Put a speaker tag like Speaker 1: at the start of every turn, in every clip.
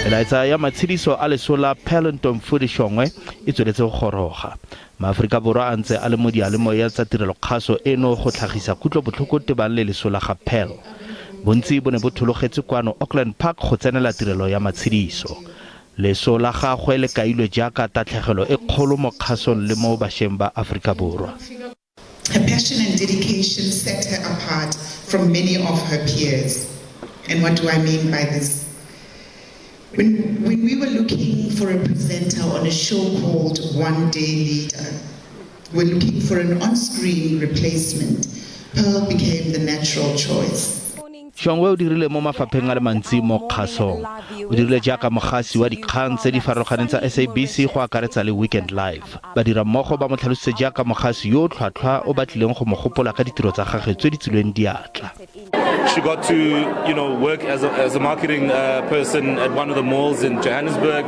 Speaker 1: Melaetsa ya matshediso a leso la Pearl Ntomfudi Shongwe e tsweletse go goroga. Maaforika Borwa a ntse a le mo diyalemoya tsa tirelokgaso eno go tlhagisa kutlobotlhoko tebang le leso la ga Pearl. Bontsi bo ne bo thologetse kwano Auckland Park go tsenela tirelo ya matshediso. Leso la gagwe le kailwe jaaka tatlhegelo e kgolo mo kgasong le mo bašeng ba Aforika Borwa.
Speaker 2: Her passion and dedication set her apart from many of her peers. And what do I mean by this? When we were looking for a presenter on a show called One Day Leader, we're looking for an on-screen replacement. Pearl became the natural choice.
Speaker 1: Shongwe o dirile mo mafapheng a le mantsi mo kgasong. O dirile jaaka mogasi wa dikgang tse di farologaneng tsa SABC go akaretsa le Weekend Live. Badirammogo ba mo tlhalositse jaaka mogasi yo o tlhwatlhwa o ba tlileng go mo gopola ka ditiro tsa gagwe tse di tswileng diatla.
Speaker 3: She got to work as a marketing person at one of the malls in Johannesburg.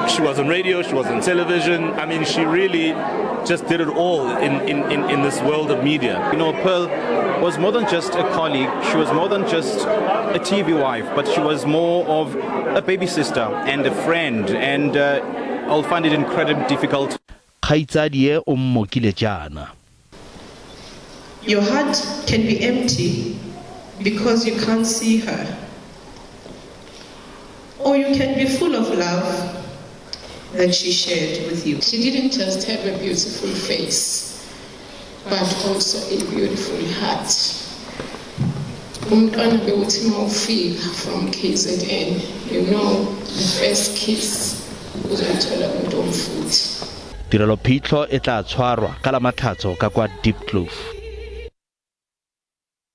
Speaker 3: She was on radio, she was on television. I mean, she really just did it all in this world of media.
Speaker 4: Pearl was more than just a colleague. She was more than just a TV wife, but she was more of a baby sister and a friend. And I'll find it incredibly difficult.
Speaker 1: Kgaitsadie o mmokile jaana.
Speaker 5: Your heart can be empty because you can't see her. Or you can be full of love that she shared with you.
Speaker 6: She didn't just have a beautiful face, but also a beautiful heart. Umntwana bewuthi mawufika from KZN, the first kiss uzoyithola kuNtomfuthi.
Speaker 1: Tirelo phitlho e tla tshwarwa ka Lamatlhatso ka kwa Diepkloof.